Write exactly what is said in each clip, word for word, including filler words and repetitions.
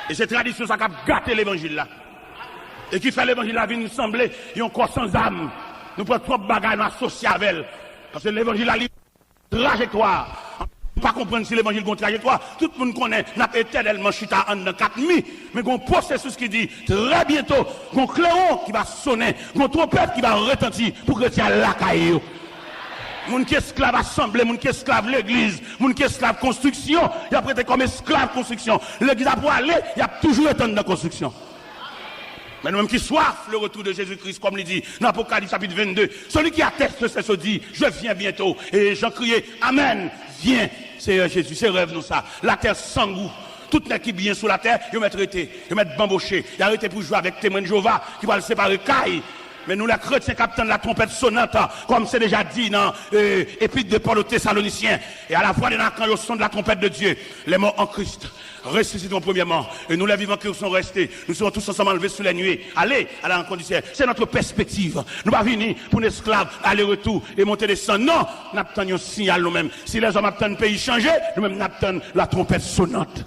E se tradisyon sa k ap gate levanjil la. E ki fè levanjil la vin sanble yon kò san zam. Nou pran twòp bagay, nou asosye avè l. Paske levanjil la, li trajektwa. Nou pa konprann si levanjil gon trajektwa. Tout moun konnen n ap etènèlman chita anndan kat mi. Men gon pwosesis ki di, trè byento, gon klewon ki va sonnen, gon twonpèt ki va retanti pou kretyen al lakay yo. Moun ki esklav asanble, moun ki esklav legliz, moun ki esklav konstriksyon, y ap rete kòm esklav konstriksyon. Legliz ap pwale, y ap toujou ret anndan konstriksyon. Men nou menm ki swaf le retour de Jésus-Christ, kòm li di nan Apokalips chapit vennde, celui qui atteste ces choses dit, je viens bientôt. E Jan kriye, amèn, vyen, Seyè Jezi. Se rèv nou sa. Latè san gou. Tout nèg ki byen sou latè, yo mèt rete. Yo mèt banboche. Y a rete pou jwe avèk Temwen Jewova ki pral separe kay. Men nou, lè kretyen k ap tann la tronpèt sonant, kòm se deja di nan, euh, Épître de Paul aux Thessaloniciens, et à la voix d'un archange au son de la trompette de Dieu, les morts en Christ ressusciteront premièrement, et nous les vivants qui serons restés, nous serons tous ensemble enlevés sous les nuées. Allez à la rencontre du Seigneur. C'est notre perspective. Nou pa vini pou n esklav, ale retou e monte desann. Non, n ap tann yon siyal nou menm. Si lèzòm ap tann peyi chanje, nou menm n ap tann la tronpèt sonant.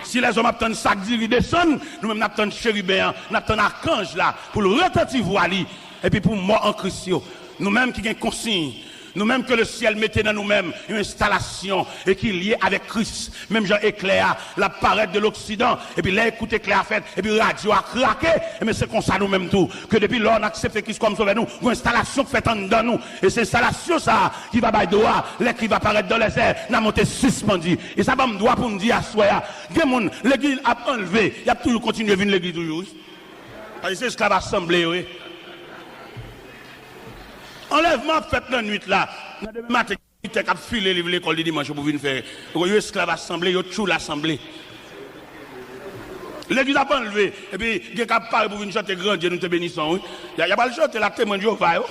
Si lèzòm ap tann sak diri desann, nou menm n ap tann cheriben an, n ap tann akanj la pou l retanti vwa li, epi pou mò an Kris yo. Nou menm ki gen konsiy, nou menm ke lesyèl mete nan nou menm yon enstalasyon e ki lye avèk Kris, menm jan eklè a, l ap parèt de loksidan, epi lè ekout eklè a fèt, epi radyo a krake, ebyen se konsa nou menm tou, ke depi lò n aksepte Kris kòm sovè nou, yon enstalasyon k fèt anndan nou, e se enstalasyon sa a ki va bay dwa, lè Kris va parèt dans les airs, n a monte sispandi. E sa ban m dwa pou m di aswè a, gen moun, legliz ap anlve, y ap toujou kontinye vin legliz toujou, wi. Paske se esklav asanble yo ye. Anlèvman ap fèt nan nwit la. Nan demen maten, gen militè k ap file liv lekòl de dimanch yo pou vin fè. Yo esklav asanble, yo tchoul asanble. Legliz ap anlve, epi gen k ap pare pou vin chante Gran Dye, nou te beni san w, wi. Y a, y a pral chante la Temwen Jewova yo.